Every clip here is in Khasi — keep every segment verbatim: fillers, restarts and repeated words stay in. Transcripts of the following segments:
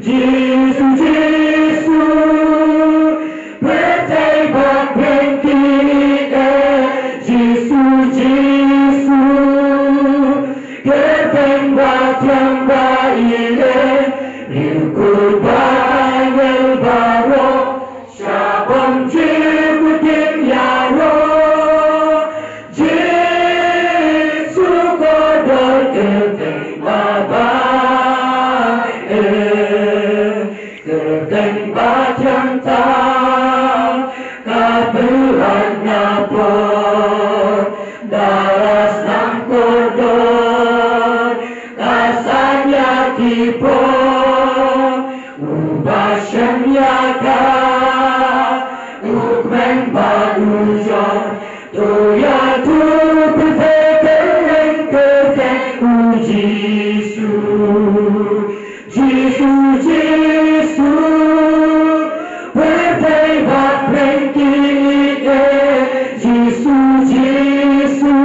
Jisu, Jisu, pyrthei bad pyrthei, eh, Jisu, Jisu, kyrteng ba thiang ba ïeit, riewkhuid bad angel baroh, sha bym jukut kin ïaroh. Jisu kordor kyrteng ba bha, eh, kyrteng ba thiang tam, ka pynlait na por, da la sdang kordor, ka san ïa ki por, uba shem ïa ka, u kmen bad u jot, to ïathuh pyrthei kylleng kyrteng u Jisu. Jisu, Jisu, pyrthei bad pyrthei, eh, Jisu, Jisu,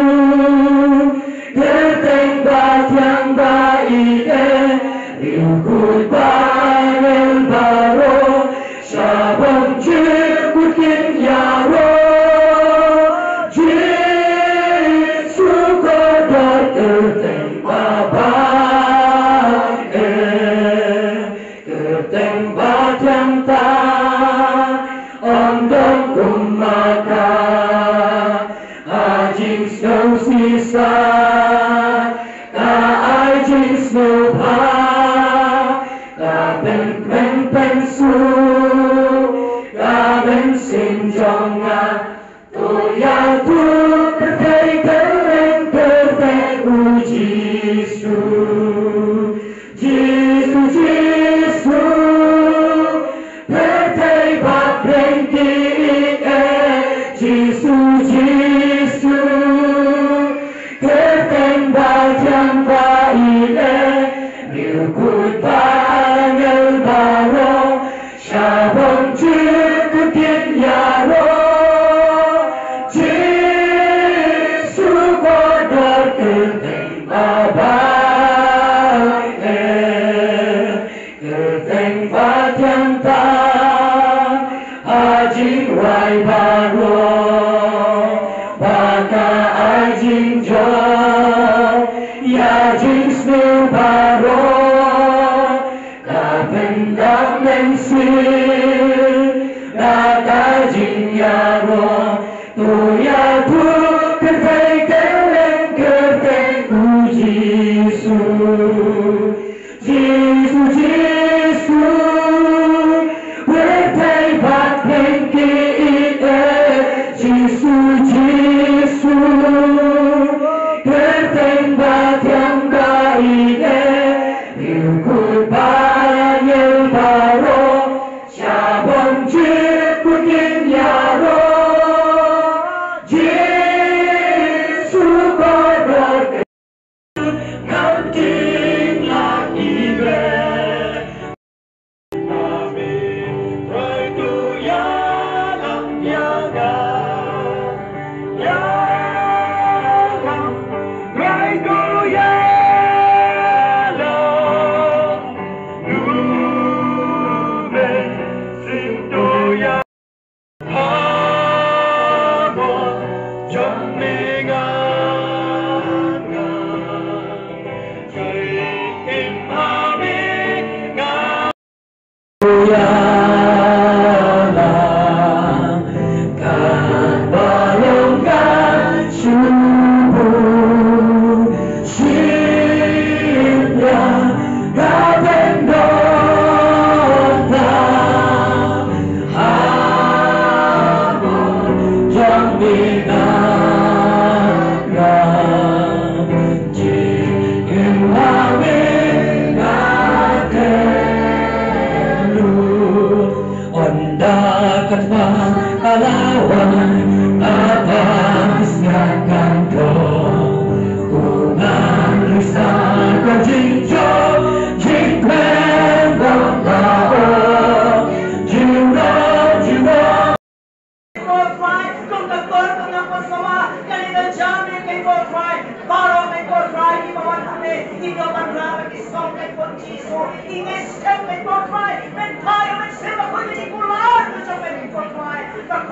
kyrteng ba thiang ba ïeit, eh, riewkhuid bad angel baroh, sha bym jukut kin ïaroh. Jisu kordor kyrteng ba bha, eh, kyrteng ba thiang tam, ym don kum ma ka. Ha jingsngew shisha, ka ai jingsngewbha, ka pynkmen pynsuk, ka mynsiem jong nga, to ïathuh pyrthei kylleng kyrteng u Jisu. Jisu, Jisu, pyrthei bad pyrthei, eh, Jisu, Jisu, kyrteng ba thiang ba ïeit, eh, riewkhuid bad angel baroh, sha bym jukut kin ïaroh. Jisu kordor kyrteng ba bha, eh, kyrteng ba thiang tam, ha jingrwai baroh, ba ka ai jingjot ïa jingsniew baroh, ka pyndap mynsiem da ka jingïaroh, to ïathuh kyrteng kylleng kyrteng u Jisu. Jisu, Jisu, pyrthei bad pyrthei, eh, Jisu, Jisu, kyrteng ba thiang ba ïeit, eh, riewkhuid bad angel baroh, sha bym jukut kin ïaroh. Jisu kordor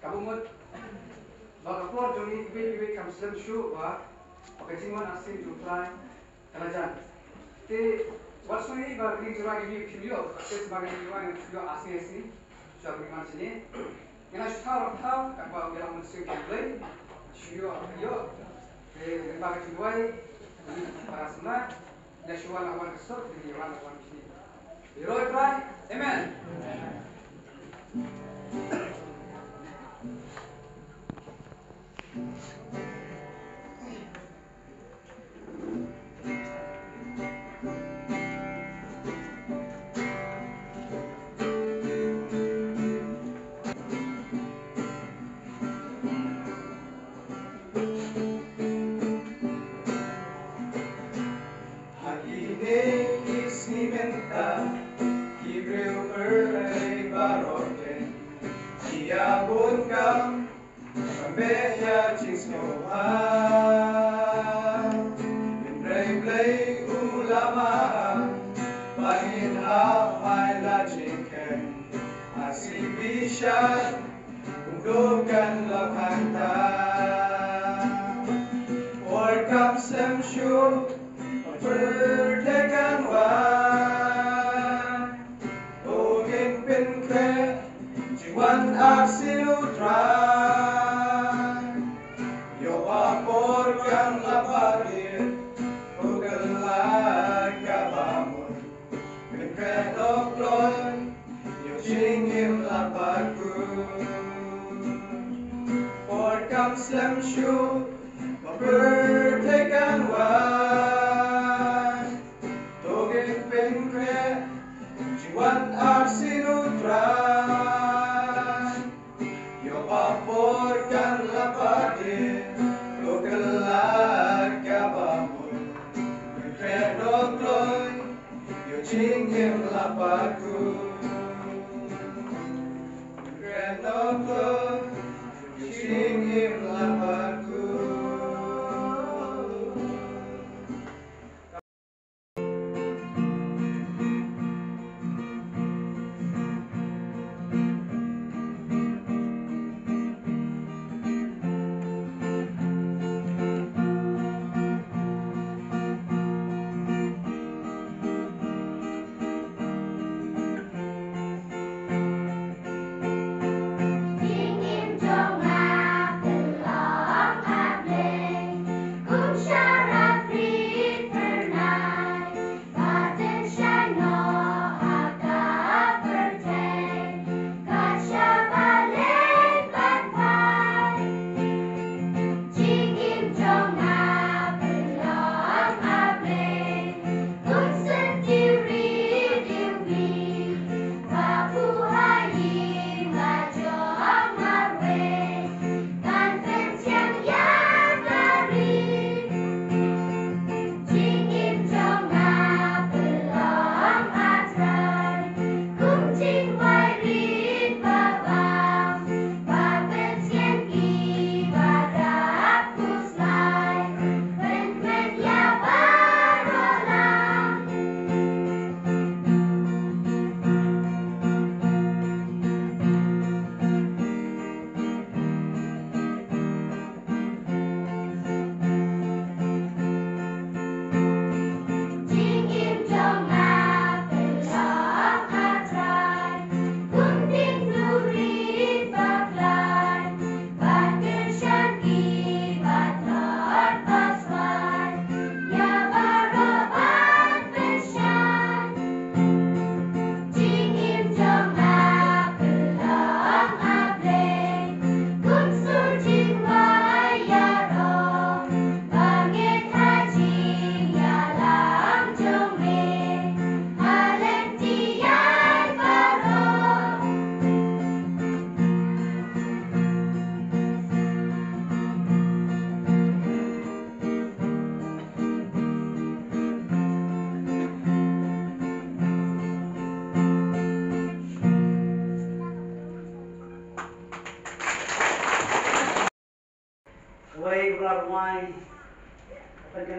Ka mut ba ka por jong ngi kiwei kiwei kam slem shuh ba ka jingwan arsien jong U Trai ka la jan. Te wat sngew ba ka jingjynjar ka jong ngi kim ïoh, te sngewbha ka jingwan ïoh arsien arsien. Shuwa ba ngin wan shane, ngin ïa shu thaw, thaw, tang ba u Ïalam Mynsiem U Blei shu ïoh, ïoh. Te lyngba ka jingduwai, para samla, ngin ïa shu wan la wan ka sut, ngin ïa wan la wan kine. Ïaroh ïa U Trai. Amen. Ha kine ki sngi mynta, ki briew pyrthei baroh keiñ ki ïa bun kam ban beh ïa jingsngewbha. Hynrei Blei u la maham ba ngin hap ai la jingkheiñ. Ha shi bishar kumno kan long hangta? Por kam slem shuh, pyrthei kan wan. To ngin pynkhreh jingwan arsien U Trai. Ïoh ba por kan la pyrshah, to kylla kaba mut. Pynkhreh noh kloi, ïoh jingim la pat kut. Por kam slem shuh, ba pyrthei kan wan. To ngin pynkhreh jingwan arsien U Trai. Ïoh ba por kan la pyrshah, to kylla kaba mut. Pynkhreh noh kloi, ïoh jingim la pat kut. Pynkhreh noh kloi, ïoh jingim la pat kut.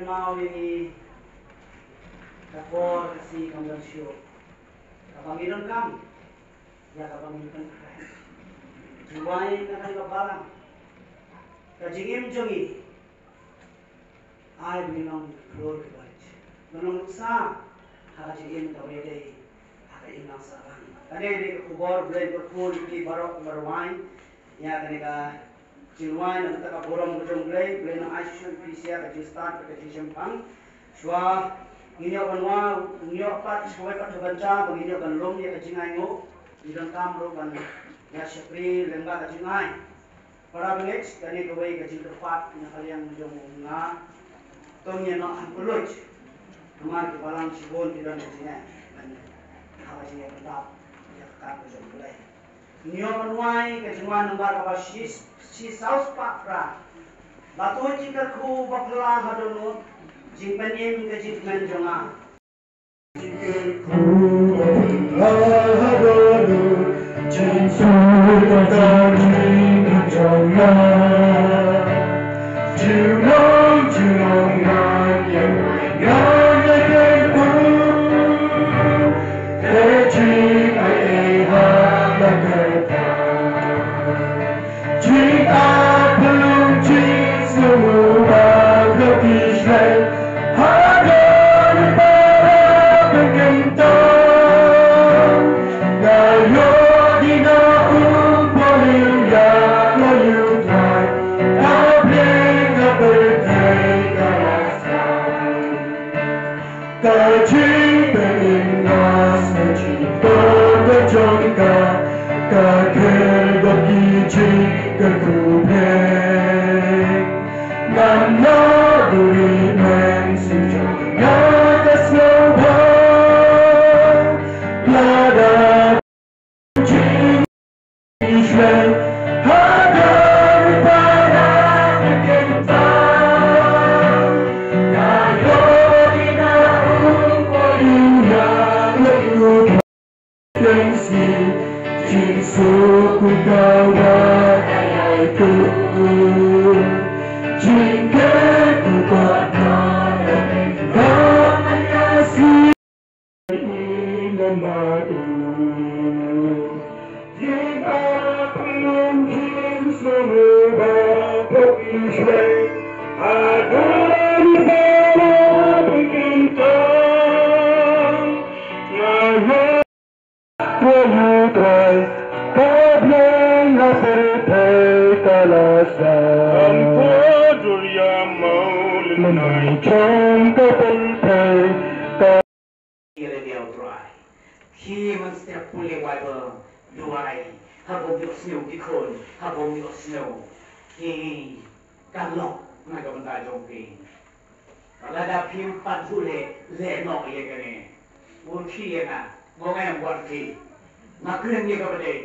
Kynmaw ïa ngi, ka por ka sngi kam don shuh kaba ngi donkam ïa kaba ngin pynkhreh. Jingduwai na ka balang, ka jingim jong ngi, ai ba ngin long klur ki bait, ba ngin long nuksa ha ka jingim kaba ïadei ha ka imlang sahlang. Kane ka dei ka khubor Blei kyrkhu ïa phi baroh kiba rwai ïa kane ka jingduwai na ka bynta ka burom ka jong U Blei. Blei un ai shisha ïa phi sha ka jingstad bad ka jingshemphang. Shuwa ngin ïoh ban wad, ngin ïoh pat, shuwa pat ban jam, ngin ïoh ban lum ïa ka jingainguh, ngi donkam ruh ban ïa shakri lyngba ka jingai. Para bangeit, kane kawei ka jingkyrpad na ka liang jong nga. To ngin ïa noh hapoh lut. Namar ki balang shibun ki don ka jingeh ban ha ka jingeh pyndap ïa ka kam ka jong U Blei. Ngi ïoh ban wai ka jingwan nambar kaba shi, shi saw spah phra. Ba tuid jingkyrkhu ba phylla ha dohnud, jingpynim ka jingkmen jong nga. Jingkyrkhu ba phylla ha dohnud, jingsuh ka jingkmen jong nga. Junom junom ngan ïa wai ngan ïa kyrkhu. Ka jingaiei ha la ka kyrteng. Jingaphlung jingsngew ba ka pyrthei ha ka para pynkyntang. Nga ïoh di na um pynlong ïa ka ïa u Trai. Ka Blei ka pyrthei ka la sdang. Ka jingpynim na ka jingdon ka jong ka, ka kyrdoh ki jingkyrkhu phi. Ngam lah buhrieh mynsiem jong nga ka sngewbha. Lada Ki la dei U Trai. Ki mynstep pule Baibl, duwai ha bym ïohsngew, ki khun ha bym ïohsngew. Ki ka lok na ka bynta jong phi. Lada phim pat ju leh, leh noh ïa kane. Ur khie ïa nga, ngong em wan khie. Nga kren ïa kaba dei.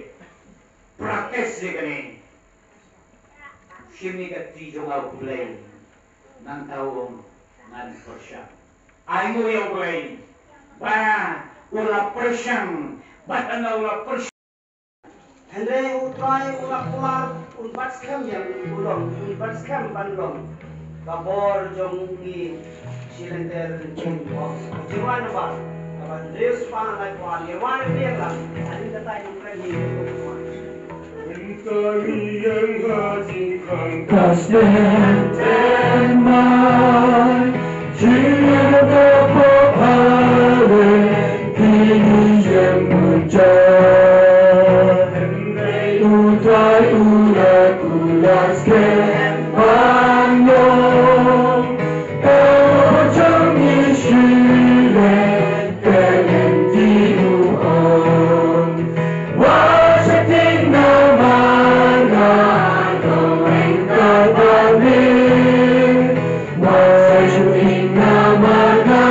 Practice ïa kane. Shim ïa ka kti jong nga U Blei. Nangta um ngan pyrshang. Ai nguh ïa U Blei ba u la pyrshang, bad ynda u la pyrshang. Hynrei U Trai u la kular, un bat skhem ïa u long, un bat skhem ban long ka bor jong ngi. Shi lynter jong u, ka jingwan ba kaba hynriew spah lai phew, ngi wan biang lang, hadien kata ngi kren hi. Ka snem ten mai, jingdap ba pale, kine jem munjat. Hynrei U Trai u la kular skhem ban long. Ka jong ngi shi lynter. Ka lynti u ong, wa sha tieng namar nga dang weng kaba mih. Wa shu ïing namar nga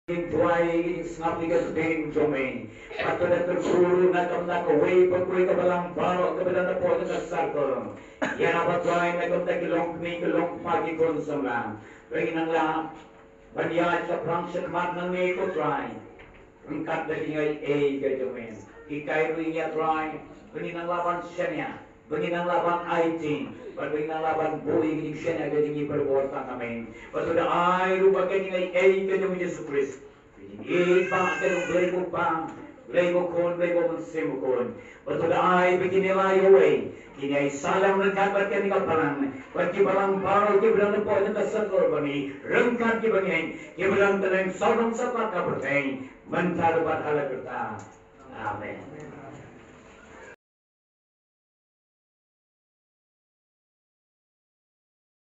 Ïa Trai, ïa sngap ïa ka ktien jong me. Bad to da kyrkhu na ka bynta kawei pa kawei ka balang baroh kaba don hapoh jong ka circle. Ïa na ba Trai na ka bynta ki longkmie ki longkpa ki khun samla. Ba ngin nang lah ban ïaid shaphang shakhmat nangne ko Trai. Ryngkat da ka jingaiei ka jong me. Hikai ruh ïa Trai ba ngin nang lah ban shaniah. Ba ngin nang lah ban aiti, bad ba ngin nang lah ban buh ïa ka jingshaniah ka jong ngi barabor tang ha me. Bad to da ai ruh ba ka jingaiei ka jong u Jisu Khrist, ka jingïeit ba ka jong u Blei u Kpa, Blei u Khun, Blei u Mynsiem Bakhuid. Bad to da ai ba kine lai kawei kin ïai sah lang ryngkat bad kane ka balang, bad ki balang baroh kiba don hapoh jong ka circle ba ngi, ryngkat kiba ngi, kiba don tang sawdong sawkor ka pyrthei, mynta ruh bad ha la karta. Amen.